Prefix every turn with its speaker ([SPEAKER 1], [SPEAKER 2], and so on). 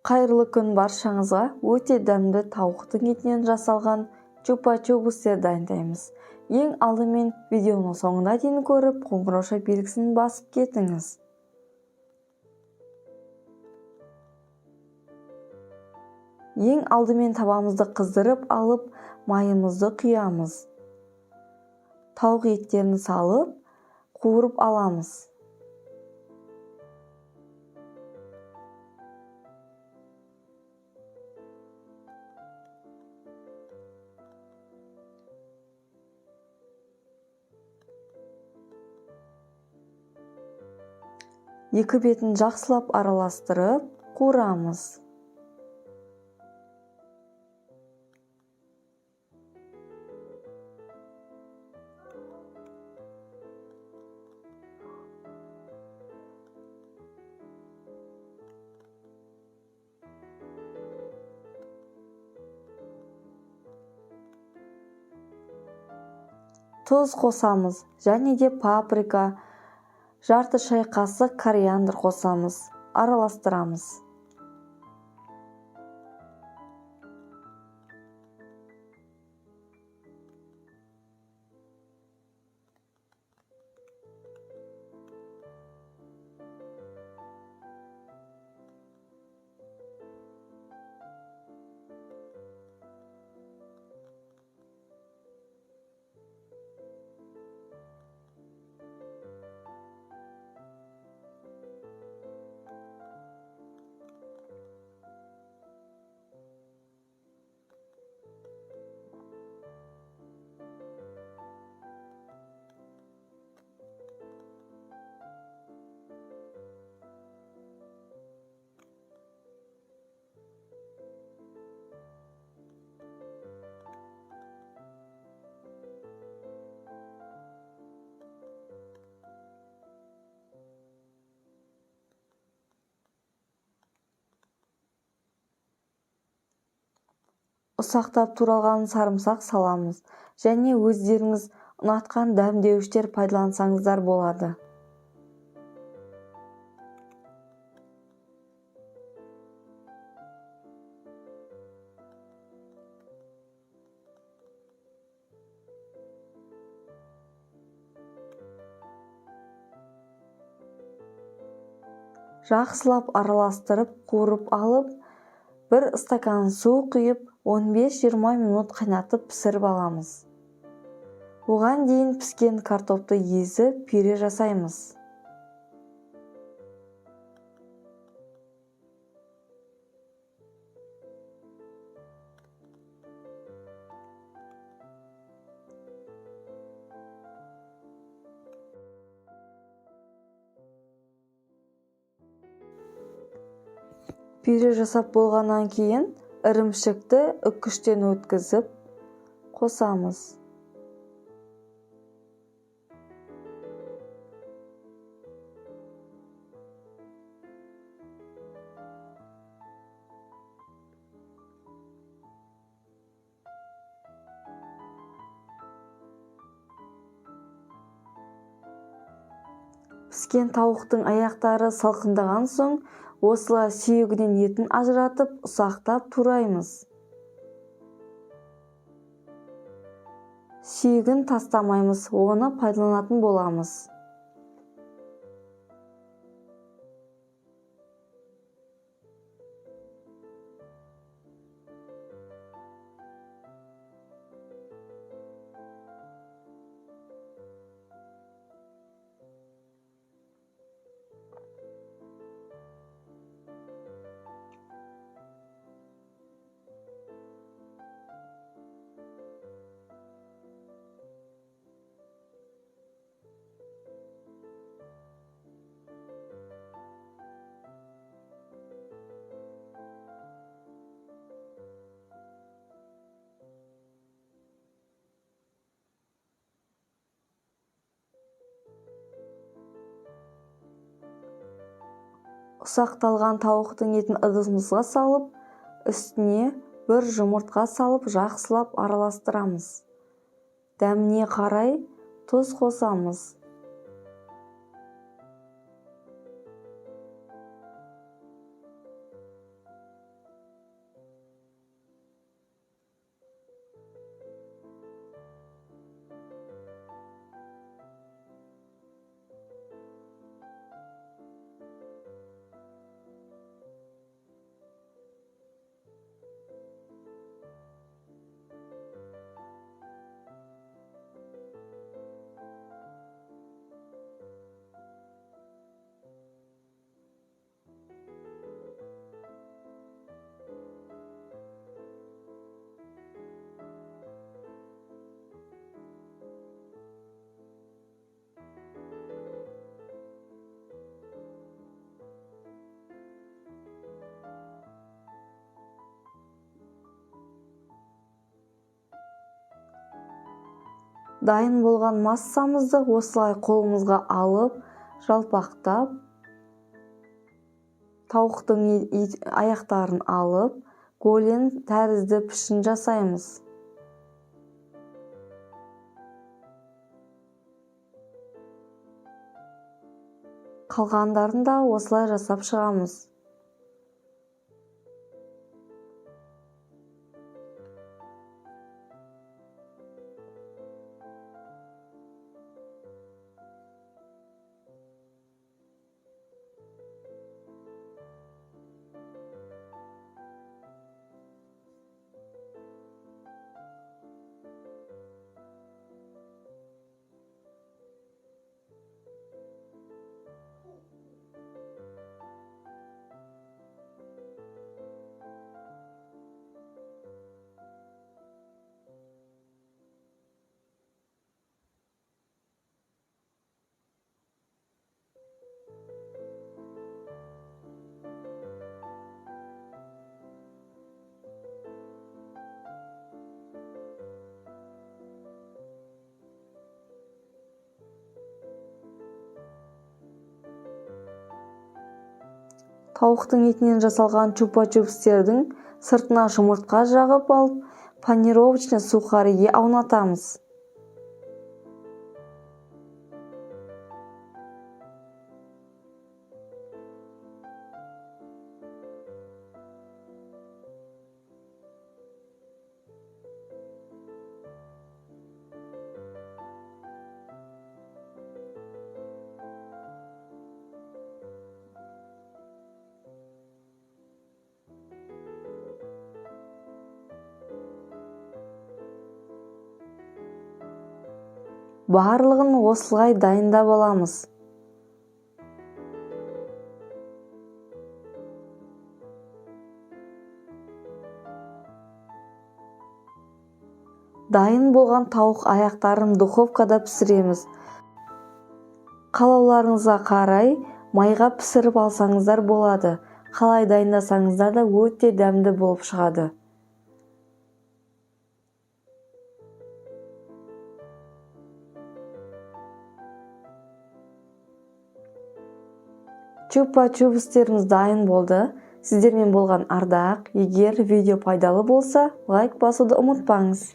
[SPEAKER 1] Қайырлы күн баршаңызға. Өте дәмді тауықтың етінен жасалған чупа-чупстер дайындаймыз. Ең алдымен видеоның соңына дейін көріп, қоңырауша белгісін басып кетіңіз. Ең алдымен табамызды қыздырып алып, майымызды құямыз. Тауық еттерін салып, қуырып аламыз. Екі бетін жақсылап араластырып, қуырамыз. Тұз қосамыз және де паприка, жарты шай қасық кориандр қосамыз, араластырамыз. Ұсақтап туралған сарымсақ саламыз және өздеріңіз ұнатқан дәмдеуіштер пайдалансаңыздар болады. Жақсылап араластырып, қуырып алып, бір стакан су құйып, 15-20 минут қайнатып пісіріп аламыз. Оған дейін піскен картопты езіп пюре жасаймыз. Пюре жасап болғаннан кейін ірімшікті үккіштен өткізіп қосамыз. Піскен тауықтың аяқтары салқындаған соң, осылай сүйегінен етін ажыратып, ұсақтап тураймыз. Сүйегін тастамаймыз, оны пайдаланатын боламыз. Ұсақталған тауықтың етін ыдысымызға салып, үстіне бір жұмыртқа салып жақсылап араластырамыз. Дәміне қарай тұз қосамыз. Дайын болған массамызды осылай қолымызға алып, жалпақтап, тауықтың аяқтарын алып, голен тәрізді пішін жасаймыз. Қалғандарын да осылай жасап шығамыз. Тауықтың етінен жасалған чупа-чупстердің сыртына жұмыртқа жағып алып, панировочный сухариге аунатамыз. Барлығын осылай дайындап аламыз. Дайын болған тауық аяқтарын духовкада пісіреміз. Қалауларыңызға қарай майға пісіріп алсаңыздар болады. Қалай дайындасаңыздар да өте дәмді болып шығады. Чупа-чупстеріміз дайын болды. Сіздермен болған Ардақ. Егер видео пайдалы болса, лайк басуды ұмытпаңыз.